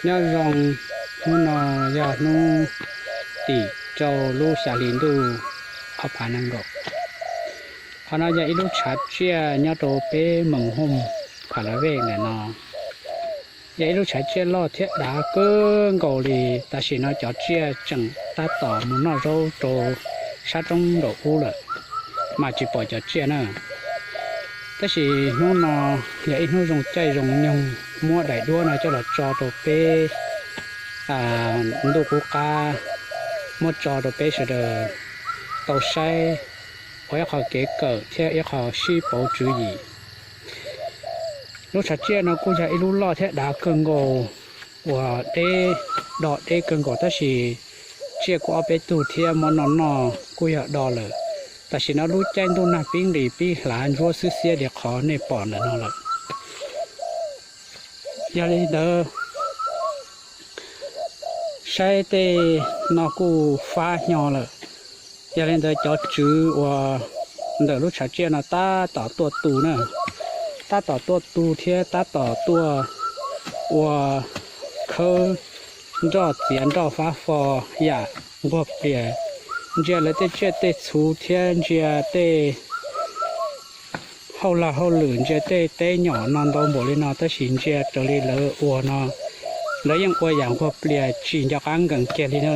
Nyob zoo, hnub no yog hnub tim rau lub xya hli ntuj ob phav nees nkaum. Qhov no yog ib lub tshav tsiaj nyob rau peb Moos Hooj Pha La Vej ntawm no. Yog ib lub tshav tsiaj loj thiab dav kawg nkaus li. Tam sim no cov tsiaj tseem tab tom mus noj zaub rau sab roob nraum ub lawm, mas tsis pom cov tsiaj na. Tab sis hnub no yog ib hnub zoo caij zoo nyoog, muab daim duab no coj los tso rau peb ntuj qub qab, muab tso rau peb sawv daws tau saib ua ib qho kev kawm thiab ib qho sib pauv tswv yim. Lub tshav tsiaj no kuj yog ib lub loj thiab dav kawg nkaus, uas deb, do deb kawg nkaus, tab sis tsiaj kuj ob peb tug thiab, muab noj noj kuj yog do lawm. Tam sim no lub caij ntuj nag pib nqis pib hlav ntsuab xwb xiab li qhov nej pom ntawm no lawm. Yog li ntawd, saib tej no kuj fab hnyo lawm. Yog li ntawd cov tswv uas ntawm lub tshav tsiaj no tab tom tuaj tu na, tab tom tuaj tu thiab tab tom tuaj ua khawb nroj txiav nroj fab fo yam nquag plias. Ntsia lawv tej tsiaj tej txhu thiab ntsia tej hauj lag hauj lwm, ntsia tej teb nyom no ntau npaum li no, tab sis ntsia raws li lawv ua no, lawv yeej ua yam nquag plias tsis nco qab nkees kiag li na.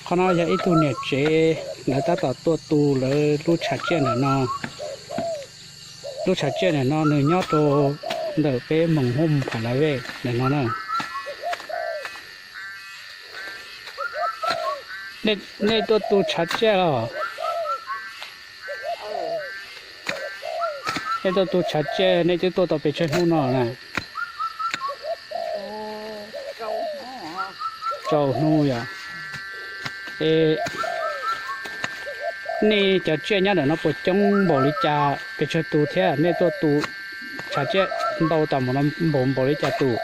Qhov no yog ib tug niam tsev, lawv tab tom tuaj tu lawv lub tshav tsiaj ntawm no. Lub tshav tsiaj ntawm no nws nyob rau ntawm peb Moos Hooj Pha La Vej ntawm no na. Nej tuaj tu tshav tsiaj los? Nej tuaj tu tshav tsiaj nej twb tuaj tau pes tsawg hnub no na? Rau hnub yom. Es nej cov tsiaj nyob ntawm no puas coob npaum li cas, pes tsawg tus thiab nej tuaj tu tshav tsiaj ntau tas npaum no npaum npaum li cas tus?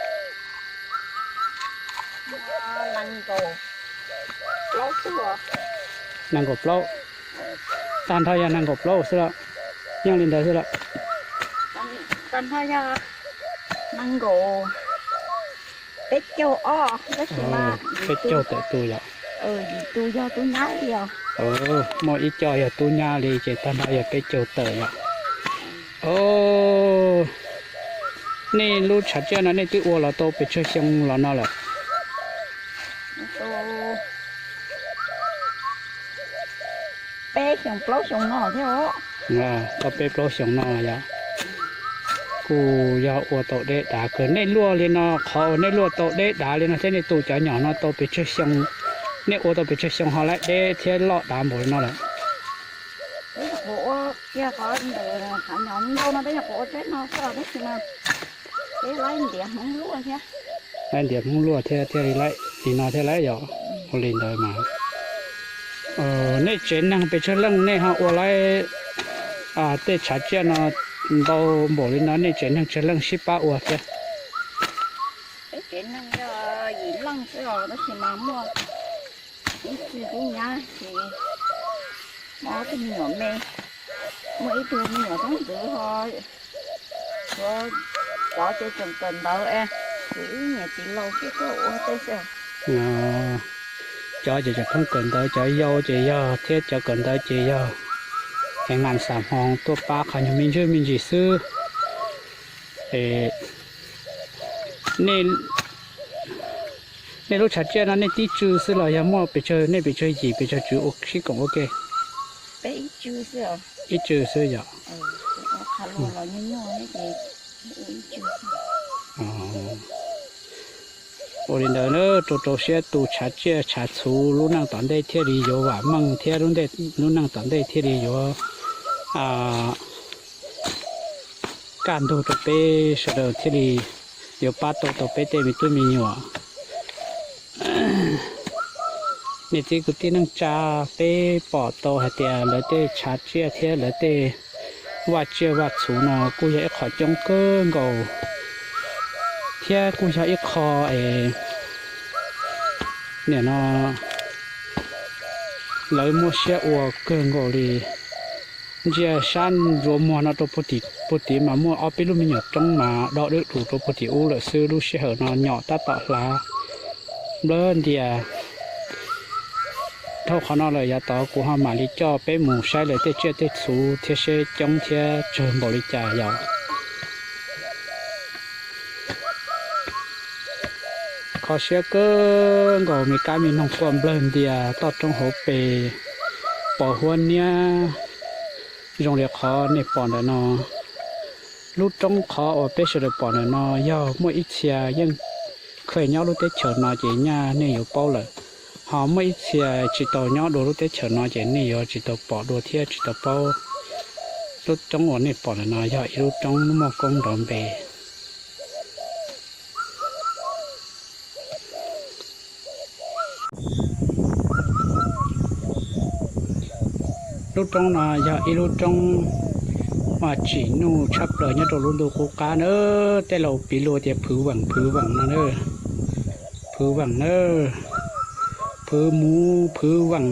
Nees nkaum plaub. Tag nrho yog nees nkaum plaub xwb los? Yeej li ntawd xwb los? Tag nrho yog nees nkaum, peb caug ob, tab sis mas peb caug tawm tus yom. Yim tus yog tub nyab li os. Muaj ib co yog tub nyab li ces tag nrho yog peb caug tawm yom. Os, nej lub tshav tsiaj no nej twb ua los tau pes tsawg xyoo los no lawm? Peb xyoo plaub xyoo no thiab. Tau peb plaub xyoo no yom. Kuj yog ua tau deb dav kawg. Nej luaj li no, qhov uas nej luaj tau deb dav li no thiab nej tu cov nyom no tau pes tsawg xyoo, nej ua tau pes tsawg xyoo ho laib deb thiab loj dav npaum li no lawm? Peb nyuam qhuav ua, kiag qhov ntawm hav nyom ntau no peb nyuam qhuav ua teb no xwb os, tab sis mas peb laib ntiav Hmoob luaj thiab. Laib ntiav Hmoob luaj thiab thiaj li laib li no thiab lauj yom. Ua li ntawd mas nej tsev neeg pes tsawg leej nej ho ua laib tej tshav tsiaj no ntau npaum li no, nej tsev neeg tsawg leej sib pab ua thiab? Peb tsev neeg yog yim leej xwb os, tab sis mas muaj ib tug tub nyab ces muaj ob tug me nyuam me, muaj ib tug me nyuam tub ntxwv ho, tshuav cov ces tseem kawm ntawv es, ces ib niam txiv laus sib tuaj ua tej xwb. Cov ces tseem pheej kawm ntawv, cov yau ces yog thiab cov kawm ntawv ces yog es nqa xas hmoov tuaj pab qhov nyuag me ntsis me ntsis xwb. Nej lub tshav tsiaj no nej tib tsw xwb los yog muaj pes tsawg, nej pes tsawg yim pes tsawg tswv ua sib koom ua ke? Ib tsw xwb yom. Ua li ntawd na, rau rau siab tu tshav tsiaj tshav txhu, lub neej tom ntej thiaj li yuav vam meej thiab lub neej tom ntej thiaj li yuav kaj ntug rau peb sawv daws thiaj li yuav pab tau tau peb tej me tub me nyuam. Niam txiv kwv tij neej tsa, peb pom tau hais tias lawv tej tshav tsiaj thiab lawv tej vaj tsiaj vaj txhu no kuj yog ib qho coob kawg nkaus thiab kuj yog ib qho es nim no lawv muaj siab ua kawg nkaus li. Ntsia sab ntsuav muag no rau puag tim, puag tim mas muaj ob peb lub me nyuam roob mas do dawb dus rau puag tim ub lawm xwb. Lub sij hawm no nyom tab tom hlav nplawg ntias. Dhau qhov no lawm yav tod kuv ho mam li coj peb mus saib lawv tej tsiaj tej txhu thiab seb coob thiab tsawg npaum li cas yom. Kho siab kawg nkaus, me kab me noog quaj nplawg ntias toj roob hauv pes, pos huab niab zoo li qhov nej pom ntawm no. Lub roob qhov uas peb sawv daws pom ntawm no yog muaj ib txhia yeej kheev nyob lub teb chaws no ces nyaj nej yuav paub lawm. Ho muaj ib txhia tsis tau nyob dua lub teb chaws no ces nej yuav tsis tau pom dua thiab tsis tau paub. Lub roob uas nej pom ntawm no yog ib lub roob muaj koob nrov npe. Lub roob no yog ib lub roob uas tsim nyuj tshaj plaws nyob rau lub ntuj qub qab na. Tej laus piv lus tias phwv veem phwv veem no na, phwv veem na, phwv muv phwv veem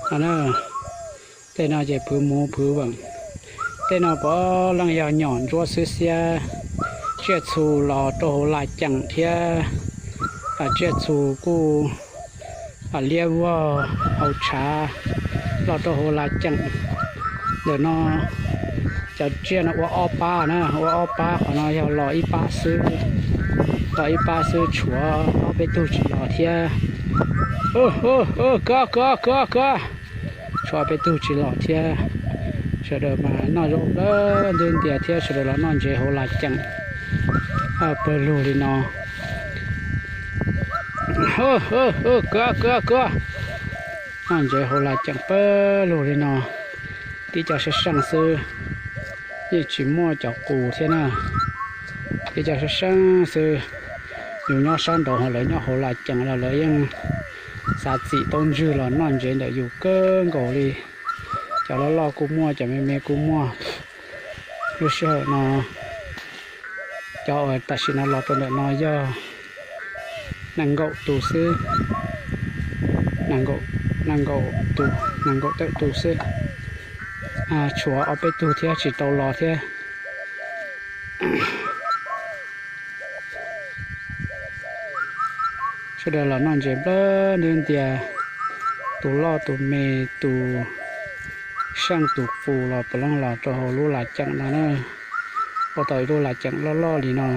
no na. Tej no ces phwv muv phwv veem. Tej no puav leej yog nyom ntsuab xwb xiab. Tsiaj txhu los rau hauv laj ceem thiab, tsiaj txhu kuj liab vog hauv tshav los rau hauv laj ceem. Ntawm no cov tsiaj no ua ob pab na, ua ob pab, qhov no yog los ib pab xwb, los ib pab xwb, tshuav ob peb tug tsis los thiab. Koj koj koj koj, tshuav ob peb tug tsis los thiab. Sawv daws mas noj zaub nplawg ntias thiab sawv daws los noj ntsev hauv laj ceem pawg lug li no. Koj koj koj, noj ntsev hauv laj ceem pawg lug li no. Tib co seej seej xwb, yeej tsis muaj cov qus thiab na. Tib co seej seej xwb. Yus nyob sab nraud ho lawv nyob hauv laj ceem los lawv yeej xav txim tau ntswg los noj ntsev ntawm yus kawg nkaus li. Cov loj loj kuj muaj, cov me me kuj muaj. Lub sij hawm no cov uas tam sim no los rau ntawm no yog nees nkaum tus xwb, nees nkaum tus, nees nkaum tawm tus xwb. Tshuav ob peb tug thiab tsis tau los thiab. Sawv daws los noj ntsev nplawg ntias, tus loj tus me, tus seej tus qus los puav leej los rau hauv lub laj ceem no na. Ua tau ib lub laj ceem loj loj li no,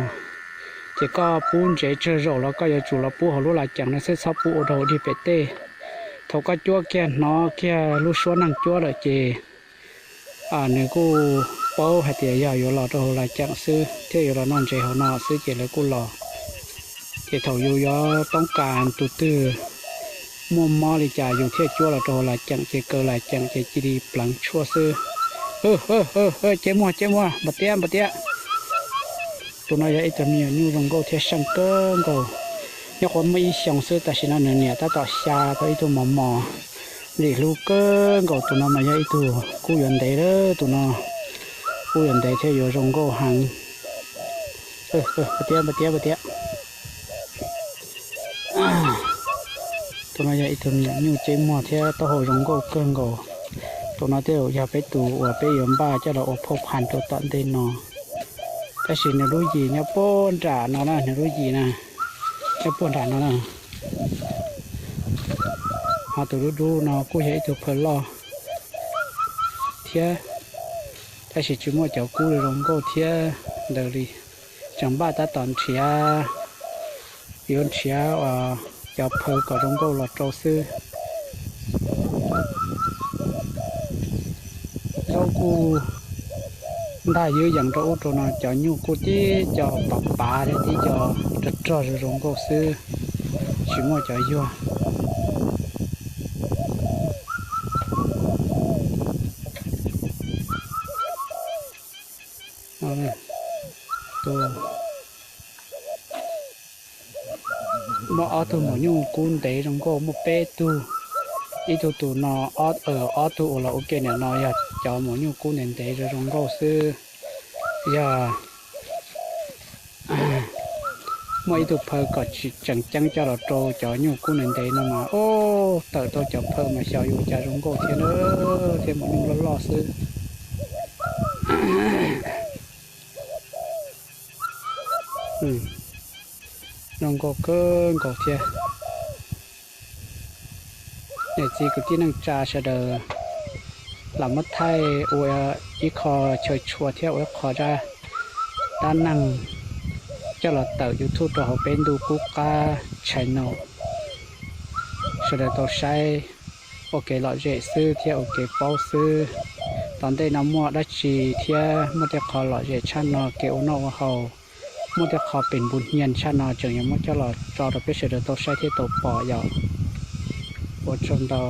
ces koj pub ntsev tsawg zaus los koj yuav tsum los pub hauv lub laj ceem no xwb, txhob pub ua rau hauv dig pem tej. Thaum koj cuab kiag hnov kiag lub suab neeg cuab lawm ces nws kuj paub hais tias yog yuav los rau hauv laj ceem xwb thiab yuav los noj ntsev hauv no xwb ces lawv kuj los. Ces thaum yus yuav toob kas tus twg muaj mob li cas yus thiaj cuab los rau hauv laj ceem ces kaw laj ceem ces cia li pleev tshuaj xwb. Ceb muag, ceb muag, npam tiab, npam tiab. Tus no yog ib tug me nyuam nyuj zoo nkauj thiab seej kawg nkaus. Nyob qhuav muaj ib xyoos xwb, tam sim no nws niam tab tom xya tau ib tug mos mos, ntxim hlub kawg nkaus. Tus no mas yog ib tug kub yuav ntev lawm, tus no kub yuav ntev thiab yuav zoo nkauj heev. Npam tiab, npam tiab, npam tiab. Tus no yog ib tug me nyuam nyuj ceb muag thiab taub hau zoo nkauj kawg nkaus. Tus no tej zaum yog peb tus uas peb yuav npaj coj los ua phauj phan rau tom ntej no. Tab sis nws lub yim nyob puag nram no na, nws lub yim na, nyob puag nram no na. Ho tus dub dub no kuj yog ib tug phaw loj thiab, tab sis tsis muaj cov kub zoo nkauj thiab ntawd li. Tseem npaj tab tom nrhiav, yuav nrhiav cov phaw kom zoo nkauj los rau xwb. Zaub kuj ntag ywb yees rau ub rau no, cov nyuj kuj tib co pav pav thiab tib co rog rog zoo zoo nkauj xwb, tsis muaj cov yuag. Muaj ob tug maum nyuj kub ntev zoo nkauj muaj peb tug. Ib tug tus no, ob tug uas los ua ke nim no yog cov maum nyuj kub ntev ntev zoo zoo nkauj xwb. Yog Muaj ib tug phaw kom tsis tseem ceeb coj los rau cov nyuj kub ntev ntev no mas, ob, tawm tau cov phaw mas xyov yuav ua cas zoo nkauj thiab na, thiab mus nyuj loj loj xwb. Zoo nkauj kawg nkaus thiab. Niam txiv kwv tij neej tsa sawv daws, los muab thaij ua ib qho chaw tshua thiab ua ib qho zaj dab neeg coj los tawm YouTube rau hauv peb Ntuj Kub Qab channel, sawv daws tau saib ua kev lom zem xwb thiab ua kev paub xwb. Tom ntej no muaj dab tsi thiab muaj tej qho lom zem tshaj no, kev ua noj ua haus, muaj tej qho pem npu hnyiab tshaj no tseem yuav muab coj los tso rau peb sawv daws tau saib thiab tau pom yom. Ua tsaug ntau.